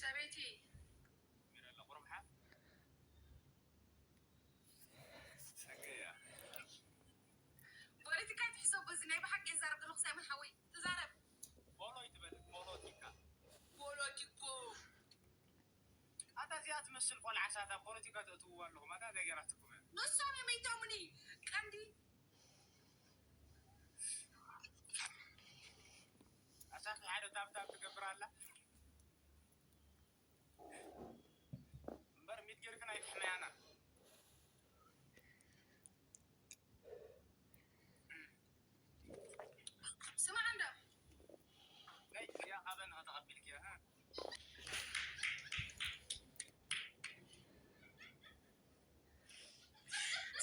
ሰበይቲ ፖለቲካ ይትሕሰብ። በዚ ናይ ብሓቂ ይዛረብ ዘለኹ ሳይመን ሓወይ፣ ተዛረብ። ፖሎ ይትበል፣ ፖለቲካ። ፖለቲኮ። ኣታ እዚኣ ትመስል ቆልዓ ሳታ ፖለቲካ ተእትውዋ ኣለኹም። ኣታ እንታይ ገይራትኩም እያ? ንሶም እዮም ይጠሙኒ። ቀንዲ ኣሳኺ ሓደ ታብታብ ትገብር ኣላ። እምበር ሚድ ጌርክን ኣይትሕመያና። ስማዕ እንዶ። ነይ እዚኣ ካበን ከተቐቢልክያ፣ እ?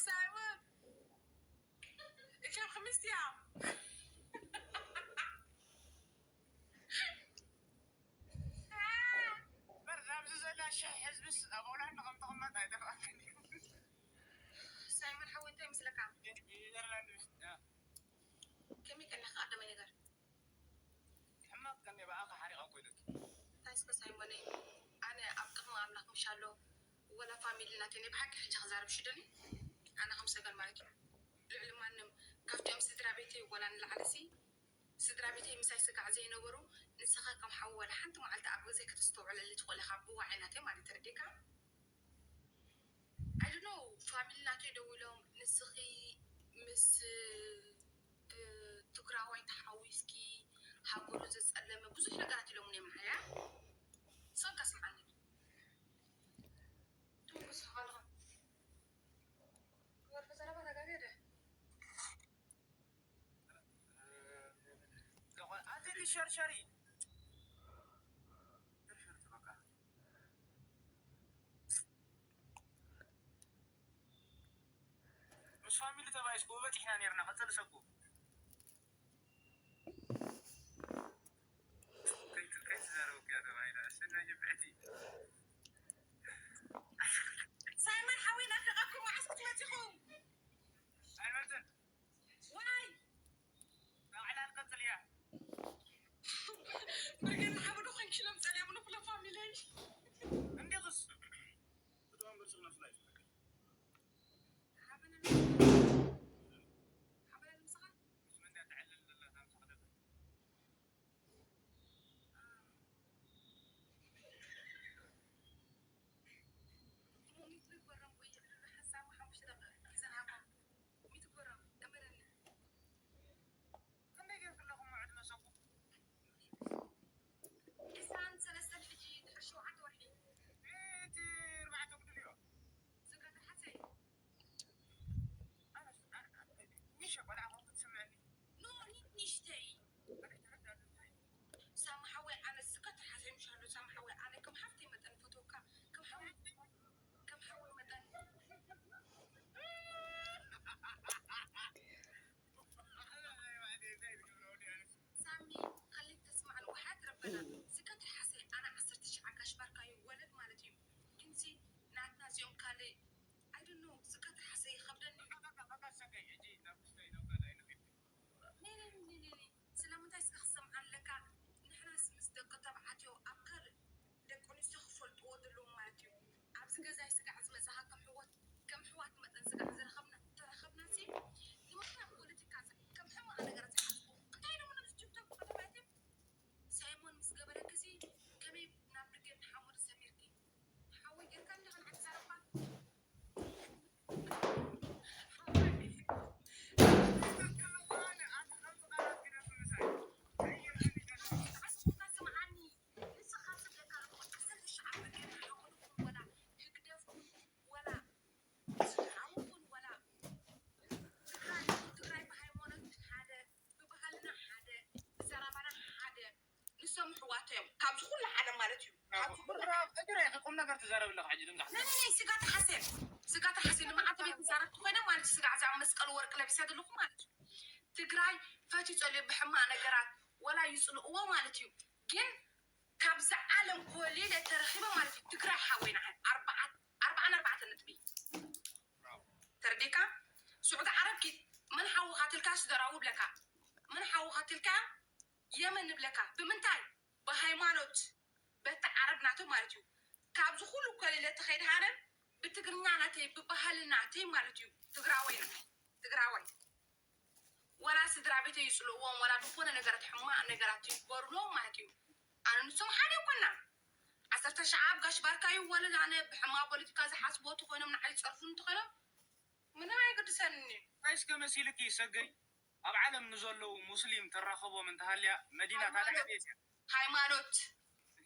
ሳይሞን፣ እካ ክምስትያ። እምበር ዛብዚ ዘላ ሽሕ ህዝብስ ኣብ ሆላንድ ከም ትቕመጥ ኣይተርኣክን እዩ። ሳይሞን ሓወይ፣ እንታይ ይመስለካ? ኔዘርላንድ ምስ-፣ እ። ከመይ ቀኒኻ ቀዳማይ ነገር? ሕማቕ ቀኒ ብኣኻ ሓሪቓ እኮ ኢለኪ። እንታይ እስከ ሳይሞነይ፣ ኣነ ኣብ ቅድሚ ኣምላኽ ምሻሎ፣ ወላ ፋሚሊ ናተይ ናይ ብሓቂ ሕጂ ክዛረብ ሽደኒ፣ ኣነ ከም ሰገን ማለት እዩ። ልዕሊ ማንም ካብቶም ስድራ ቤተይ ወላ ንላዕሊ ሲ፣ ስድራ ቤተይ ምሳይ ስጋዕ ዘይነበሩ፣ ንስኻ ከም ሓው ወላ ሓንቲ መዓልቲ ኣብ ገዛይ ከተስተውዕለሊ ትኽእል ኢኻ፣ ብዋዒ ናተይ ማለት ተረዲእካ? I don't know፣ ፋሚሊ ናተይ ደዊሎም፣ ንስኺ ምስ፣ እ፣ ትግራዋይ ተሓዊስኪ ሃገሩ ዘጸለመ ብዙሕ ነገራት ኢሎምኒ እዮም ንዓያ። ሰንካ ስምዓኒ። ትንኩስ ከለኹ ክወርዶ ዘረባ ተጋገደ። ኣቲ ሸርሸሪ ሸርሸርቲ በቃ። ምስ ፋሚሊ ተባኢስኩ በፂሕና ነርና። ቀፅል ሰጉ። ከይት-፣ ከይትዛረቡ እያ ተባሂላ። ኣሰና ጅብዕቲ። ሳይመን ሓወይ ናፊቐኩም፣ መዓስ ክትመፂኹም? ኣይመፅን። ዋይ! ባዕላ ትቀፅል እያ። ብርጌድ ንሓመዱ ኮንኪ ኢሎም ጸልዮም ንኩሎም ፋሚለይ። እንዴትስ? ብጣም ብርጽና ፍላይ። ሓመና ሓመና ንምስኻ? ምስ መን እያ ትዕልል ዘላ? እታ ምሳኻ ደላ? ክንደይ ጌርክለኹም ዕድመ ሰቡ? ዒስራን ሰለስተን ሕጂ ድሕሪ ሸውዓተ ወርሒ። እቲ ኣርባዕተ ጉድልዮ። ስጋ ተሓሰይ። ኣነስ፣ ኣነ፣ ኣነ፣ ሚሸ ቆልዓ ኮንኩ ትስምዐኒ? ኖ፣ ኒ-፣ ንእሽተይ። ኣነ ተረዳእ እንታይ? ሳሚ ሓወይ፣ ኣነ ስጋ ተሓሰይ ምሻሉ። ሳሚ ሓወይ፣ ኣነ ከም ሓፍተይ መጠን ፈትወካ። ከም ሓወይ፣ ከም ሓወይ መጠን። ሳሚ፣ ከሊት ተስማዕን ውሓት ረበና። ስጋ ተሓሰይ፣ ኣነ ዓሰርተ ሺሕ ዓጋሽ ባርካዩ ወለድ ማለት እዩ። ግንሲ ናትና እዚኦም ካልእ፣ I don't know፣ ስጋ ተሓሰይ ይኸብደኒ። ኔ፣ ኔ፣ ኔ፣ ኔ፣ ኔ። ስለምንታይ ስጋ ክሰምዓ ኣለካ? ንሕናስ ምስ ደቂ ተባዕትዮ ኣብ ካልእ ደቂ ኣንስትዮ ክፈልጥዎ ዘለዎም ማለት እዩ። ኣብዚ ገዛይ ስጋዕ ዝመጻኻ ከም ሕወት-፣ ከም ሕዋት መጠን ስጋዕ ዝረኸብና፣ ተረኸብናሲ፣ ንምንታይ ኣብ ፖለቲካ ዝ-፣ ከም ሕማቕ ነገር ዝሓስቡ? እንታይ ኢሎም ነብዚ ቲክቶክ ከተባትም? ሳይሞን ምስ ገበረክሲ ከመይ ናብ ብርጌድ ንሓመዱ ሰሚርኪ? ሓወይ ጌርካ እንዲኻ ንዓዲ ዘረባ? ንሶም ኣሕዋት እዮም። ካብዚ ኩሉ ዓለም ማለት እዩ። ካብዚ ኩሉ ዓለም። ትግራይ ቁም ነገር ትዛረብ ኣለኻ ሕጂ ድምጻ። ናይ ስጋ ተሓሴ፣ ስጋ ተሓሴ ንመዓልቲ ቤት ተዛረብቲ ኮይነ ማለት እዩ። ስጋ እዛ መስቀል ወርቂ ለቢሰ ዘለኹ ማለት እዩ። ትግራይ ፈትዩ ጸልዩ ብሕማቕ ነገራት ወላ ይጽልእዎ ማለት እዩ። ግን ካብዚ ዓለም ኮሊለ ተረኺበ ማለት እዩ። ትግራይ ሓወይ ንዓይ ኣርባዓን፣ ኣርባዓን ኣርባዕተን ነጥቢ። ተረዲእካ? ስዑዲ ዓረብ ኪድ መን ሓውኻ ትልካ ስደራዊ ብለካ። መን ሓውኻ ትልካ የመን ንብለካ። ብምንታይ? ብሃይማኖት። በቲ ዓረብ ናቱ ማለት እዩ። ካብዚ ኩሉ ኮሊለ ተኸይድ ሃረን ብትግርኛ ናተይ ብባህሊ ናተይ ማለት እዩ። ትግራወይ ናተይ ትግራወይ ወላ ስድራ ቤተይ ይፅልእዎም ወላ ዝኾነ ነገራት ሕማቕ ነገራት ይግበሩሎም ማለት እዩ። ኣነ ንሶም ሓደ ይኮና ዓሰርተ ሸዓ ኣብ ጋሽ ባርካ ይወለድ ኣነ ብሕማቕ ፖለቲካ ዝሓስቡ ተኮይኖም ንዓይ ዝፀርፉ እንተኮይኖም ምንም ኣይገድሰንን እዩ። እንታይ እስከ መሲልኪ ሰገይ ኣብ ዓለም ንዘለዉ ሙስሊም ተራኸቦም እንተሃልያ መዲና ታደ ሓደ እያ። ሃይማኖት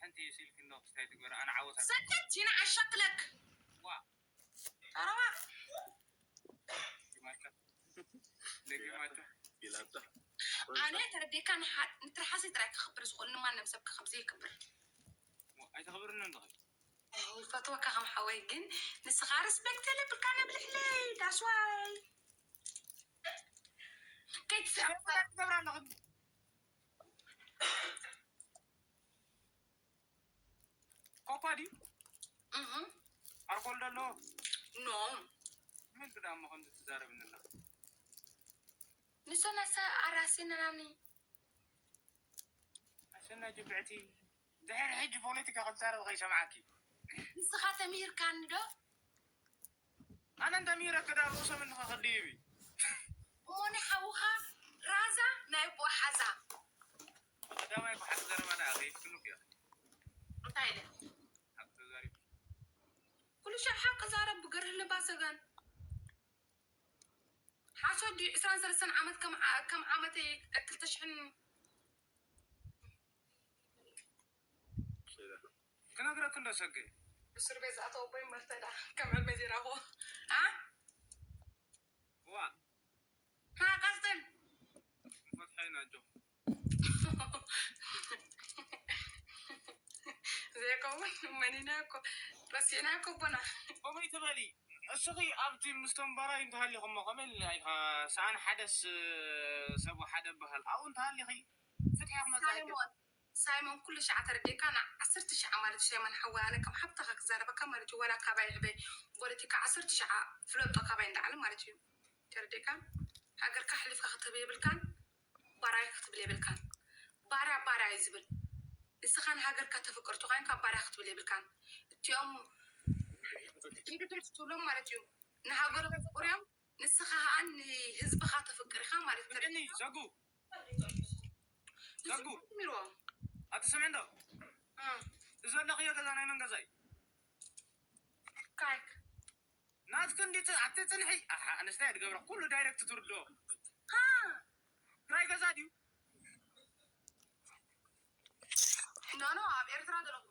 ሓንቲ ሲልኪ እንዶ ክስታይ ትግበር ኣነ ዓወት ኣለ። ሰተት ይንዓሻክለክ ዋ ተረባ ደጊማቸው ደጊማቸው ይላታ ኣነ ተረዴካ ንትርሓሰይ ጥራይ ክኽብር ዝኽእል ንማንም ሰብ ክኽብ ዘይክብር ኣይተኽብርን እንዶ ይፈትወካ ከም ሓወይ ግን ንስኻ ሪስፔክት የለብልካ ነብልሕለይ ዳስዋይ ከይትስዕብ ትገብራ ኣለኹ ኮኳ ድዩ ኣልኮል ዶ ኣለዎ ኖ ምንቱ ዳሞ ከምዚ ትዛረብኒ ኣለኻ ንሶናሰ ኣራሲንናኒ ኣሸና ጅብዕቲ ድሕሪ ሕጂ ፖለቲካ ክዛረብ ከይሰምዓኪ ንስኻ ተምሂርካኒ ዶ ኣነ እንተምሂረኪ ዳ ርእሶም እንኸኸድይብ እዩ እሞ ንሓውኻ ራዛ ናይ ኣቦኣ ሓዛ ቀዳማይ እኮ ሓቂ ዘረባ ደኣ ከይፍትኑክ እያ እንታይ ኢለ ሓቂ ተዛሪብ ኩሉ ሻዕ ሓቂ ዛረብ ብገርህ ልባ ሰገን ሓሶት ድዩ ዕስራን ሰለስተን ዓመት ከም ዓ- ከም ዓመተይ ክልተ ሽሕን ክነግረክ እንዶ ሰገ እስር ቤት ዝኣተወ ቦይ መርተዳ ከም ዕድመ ዜራቦ ኣ ዋ ና ቀጽል ፈትሐይና ጆ ዘይከውን መኒና እኮ ረሲዕና እኮ ቦና ከመይ ትበሊ እስኺ ኣብቲ ምስቶም ባራይ እንተሃሊኹሞ ከመይ ኢልና ኢኻ ሰኣን ሓደስ ሰብ ሓደ በሃል ኣብኡ እንተሃሊኺ ፍትሒ ክመፃ ሳይሞን ሳይሞን ኩሉ ሸዓ ተረዲእካ ና ዓሰርተ ሸዓ ማለት እዩ ሳይሞን ሓወይ ኣነ ከም ሓብትኻ ክዛረበካ ማለት እዩ ወላ ካባይ ሕበይ ፖለቲካ ዓሰርተ ሸዓ ፍለጦ ካባይ እንዳዓለ ማለት እዩ ተረዲእካ ሃገርካ ኣሕሊፍካ ክትህብ የብልካን ባራይ ክትብል የብልካን ባርያ ባርያ እዩ ዝብል ንስኻ ንሃገርካ ተፍቅር ተኾይንካ ባርያ ክትብል የብልካን እቲኦም ዲክተር ትብሎም ማለት እዩ ንሃገሮም ፍቅር እዮም ንስኻ ኸኣ ንህዝብኻ ተፍቅር ኢኻ ማለት እዩ። እኒ ዘጉ ዘጉ ሚርዎ ኣቲ ስምዕ እንዶ እዚ ዘለኽዮ ገዛ ናይ መን ገዛ እዩ? ካይክ ናትክ እንዲ ኣቲ ፅንሒ ኣሓ ኣነስታይ ትገብረ ኩሉ ዳይሬክት ትርዶ ናይ ገዛ ድዩ? ኖ ኖ ኣብ ኤርትራ ዘለኹ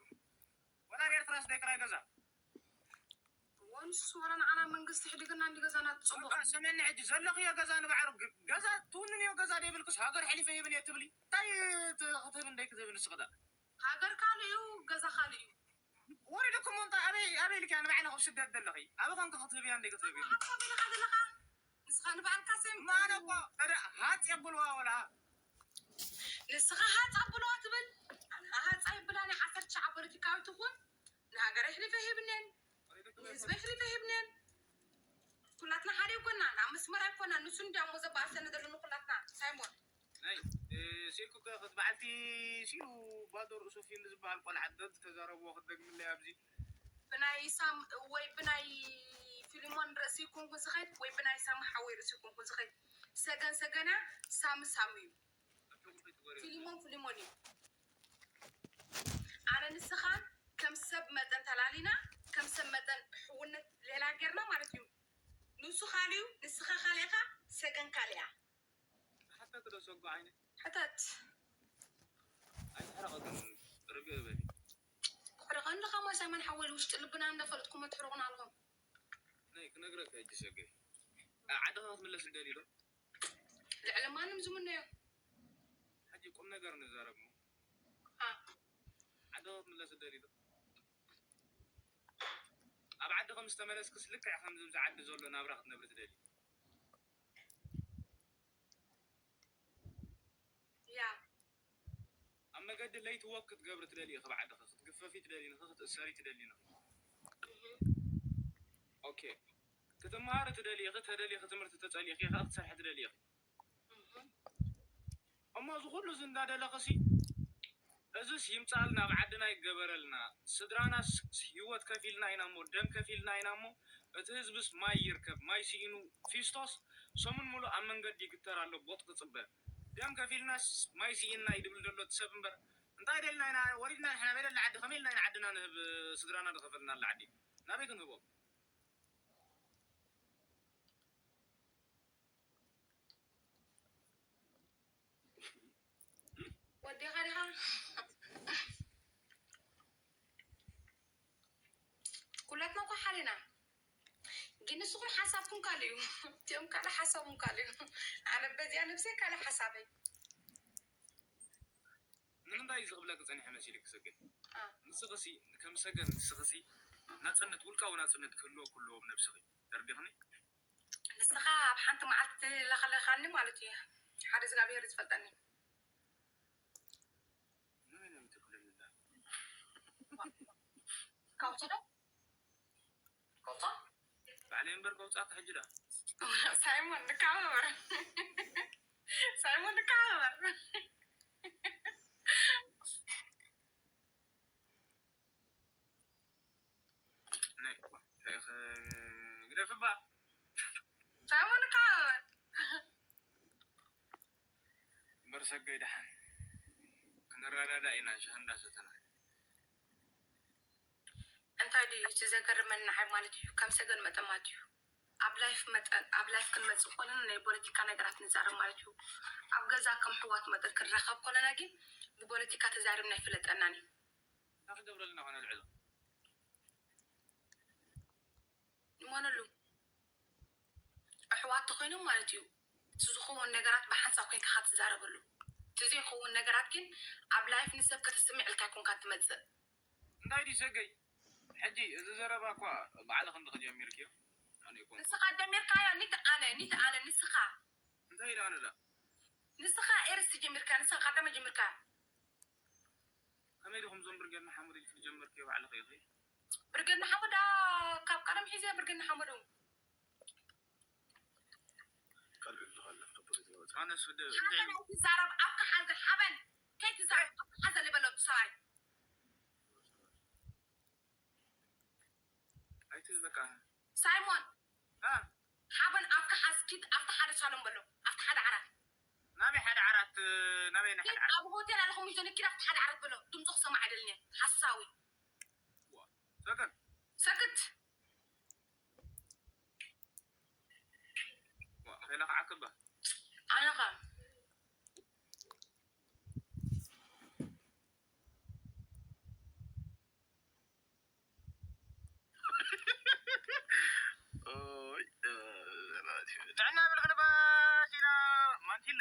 ወላ ኣብ ኤርትራ ስደይ ክራይ ገዛ ወንሱ ወላ ንዓና መንግስቲ ሕድግና እንዲ ገዛና ትፅቡቕ በቃ ስምዕኒ ሕጂ ዘለኽዮ ገዛ ንባዕሉ ግ- ገዛ ትውንንዮ ገዛ ደይብልክስ ሃገር ሕሊፈ ሂብን እየ ትብሊ እንታይ ት- ክትህብ እንደይ ክትህብ ንስኽዳ ሃገር ካልእ እዩ ገዛ ካልእ እዩ ወሪድኩም እንታ ኣበይ ኣበይ ልክያ ንባዕልኺ ኣብ ስደት ዘለኺ ኣበይ ኮንኪ ክትህብያ እንደይ ክትህብ ሓሳብ ኢልካ ዘለኻ ንስኻ ንባዕልካ ሰብ ማነ እኮ እረ ሃፅ የብልዋ ወላ ንስኻ ሃፃ ብልዋ ትብል ኣነ ሃፃ ይብላ ናይ ዓሰርተ ትሽዓ ፖለቲካዊ ትኹን ንሃገር ኣሕሊፈ ሂብነን ንህዝቢ ኣሕሊፈ ሂብነን ኩላትና ሓደ ይኮና ናብ መስመር ኣይኮና ንሱ እንዲያሞ ዘባእሰኒ ዘሎ ንኩላትና ሳይሞን ናይ ሲልኩ ከ በዓልቲ ሲሉ ባዶ ርእሱ ፊልም ዝበሃል ቆልዓ ዶ ተዛረብዎ ክደግምለይ ኣብዚ ብናይ ሳም ወይ ብናይ ፊልሞን ርእሲ ኮንኩ ዝኸድ ወይ ብናይ ሳም ሓወይ ርእሲ ኮንኩ ዝኸድ ሰገን ሰገና ሳም ሳም እዩ ፊልሞን ፊልሞን እዩ ኣነ ንስኻን ከም ሰብ መጠን ተላሊና ከም ሰብ መጠን ሕውነት ሌላ ጌርና ማለት እዩ ንሱ ካልዩ ንስኻ ካልእኻ ሰገን ካልያ ሓተት ዶ ሰጎ ዓይነ ሕተት ኣይትሕረቐ ግን ርግእ በሊ ትሕረቐ ኣለኻ ማሳይ መን ሓወል ውሽጢ ልብና እንዳፈለጥኩሞ ትሕረቑና ኣለኹም ናይ ክነግረካ ሕጂ ሰገ ዓድኻ ክትምለስ ትደሊ ዶ ልዕሊ ማንም ዝምነዮ ሕጂ ቁም ነገር ንዛረብ ሞ ዓድኻ ክትምለስ ትደሊ ዶ ኣብ ዓድኻ ምስ ተመለስክስ ልክዕ ከምዚ ኣብዚ ዓዲ ዘሎ ናብራ ክትነብሪ ትደሊ ያ ኣብ መገዲ ለይቲ ወክ ክትገብሪ ትደሊ ኢኺ ብዓድኺ ክትግፈፊ ትደሊ ኢኺ ክትእሰሪ ትደሊ ኢኺ ኦኬ ክትመሃሪ ትደሊ ኢኺ ተደሊኺ ትምህርቲ ተፀሊእኺ ኢኺ ክትሰርሒ ትደሊ ኢኺ እሞ እዚ ኩሉ እዚ እንዳደለኽሲ እዝስ ይምጻልና፣ ኣብ ዓድና ይገበረልና። ስድራናስ ህይወት ከፊልና ኢና እሞ፣ ደም ከፊልና ኢና እሞ፣ እቲ ህዝብስ ማይ ይርከብ፣ ማይ ስኢኑ፣ ፊስቶስ ሰሙን ሙሉእ ኣብ መንገዲ ይግተር ኣሎ፣ ቦጥ ክጽበ። ደም ከፊልናስ ማይ ስኢንና እዩ ድብል ዘሎ እቲ ሰብ እምበር፣ እንታይ ደልና ኢና ወሪድና፣ ንሕና በይ ደላ ዓዲ፣ ከመይ ኢልና ኢና ዓድና ንህብ? ስድራና ዝኸፈልናላ ዓዲ ናበይ ክንህቦም? ወዲኻ ዲኻ? ኩላትና እኮ ሓደ ኢና። ግን ንስኹም ሓሳብኩም ካልእ እዩ፣ እቲኦም ካልእ ሓሳቦም ካልእ እዩ። ኣነ በዚኣ ነብሰይ ካልእ ሓሳበይ። ንምንታይ እዚ ክብለኪ ጸኒሐ መሲልኪ ሰገን? ንስኽሲ ከም ሰገን ንስኽሲ ናጽነት፣ ውልቃዊ ናጽነት ክህልወኪ ኣለዎ ኣብ ነብስኺ። ተረዲኽኒ? ንስኻ ኣብ ሓንቲ መዓልቲ ትለኸለኻኒ ማለት እዩ። ሓደ እግዚኣብሔር ዝፈልጠኒ። ንመን እዮም ትብለኒ? ካውጾ ዶ? ካውጾ? ባዕለይ እምበር ከውጻእኪ ሕጂ ዳ። ሳይሞን ንካባበር። ሳይሞን ንካባበር። ግደፍባ። ሳይሞን ንካባበር። እምበር ሰገይ ደሓን ክንረዳዳእ ኢና ሻሂ እንዳሰተና። እንታይ ድዩ እቲ ዘገርመኒ ንዓይ ማለት እዩ፣ ከም ሰገን መጠን ማለት እዩ። ኣብ ላይፍ መጠን፣ ኣብ ላይፍ ክንመጽእ ከለና ናይ ፖለቲካ ነገራት ንዛረብ ማለት እዩ። ኣብ ገዛ ከም ኣሕዋት መጠን ክንራኸብ ከለና ግን ብፖለቲካ ተዛሪብና ኣይፍለጠናን እዩ። እንታይ ክገብረልና ኮነ ልዕሎ? ይመነሉ። ኣሕዋት ተኾይኖም ማለት እዩ። እቲ ዝኸውን ነገራት ብሓንሳብ ኮይንካ ኢኻ ትዛረበሉ። እቲ ዘይኸውን ነገራት ግን ኣብ ላይፍ ንሰብ ከተስምዕ ኢልካ ኣይኮንካን ትመጽእ። እንታይ ድዩ ሰገይ? ሕጂ እዚ ዘረባ እኳ ባዕልኺ እንዲኺ ጀሚርክዮ። ኣነ ኣይኮንኩን። ንስኻ ጀሚርካዮ፣ ኒት ኣነ፣ ኒት ኣነ፣ ንስኻ። እንታይ ኢለ ኣነ ዳ? ንስኻ ኤርስ ጀሚርካ፣ ንስኻ ቀዳማይ ጀሚርካ። ከመይ ዲኹም እዞም ብርጌድ ንሓመዱ ኢልኪ ዝጀመርክዮ ባዕልኺ ኢኺ? ብርጌድ ንሓመዱ ካብ ቀደም ሒዘ ብርጌድ ንሓመዱ። ኣነስ ወደ ሓበን ኣይትዛረብ፣ ኣፍካ ሓዘ፣ ሓበን ከይትዛረብ ኣፍካ ሓዘ ልበሎ ሰብኣይ። ኣይትዝ በቃ። ሳይሞን አ ሓበን ኣፍካ ሓዝ፣ ኪድ ኣብቲ ሓደ ሳሎን በሎ፣ ኣብቲ ሓደ ዓራት። ናበይ ሓደ ዓራት? ናበይ ናይ ሓደ ኪድ ዓራት? ኣብ ሆቴል ኣለኹም ይዘን ኪድ ኣብቲ ሓደ ዓራት በሎ፣ ድምፁ ክሰማዕ ኣይደልን እየ። ሓሳዊ ሰገን ሰክት። ከይላ ከዓ ክባ ኣነኻ ጥዕና ብልክ ንባሲና ማንቲለ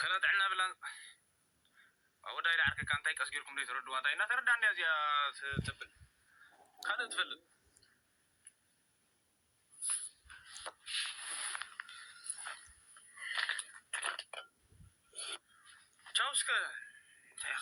ከላ ጥዕና ብላ ኣወዳይ ዳዓርከካ እንታይ ቀስጊርኩም ደይ ትረድዋ እንታይ እናተረዳ እንዲያ እዚኣ ትብል ካልእ ትፈልጥ ቻው እስከ እንታይ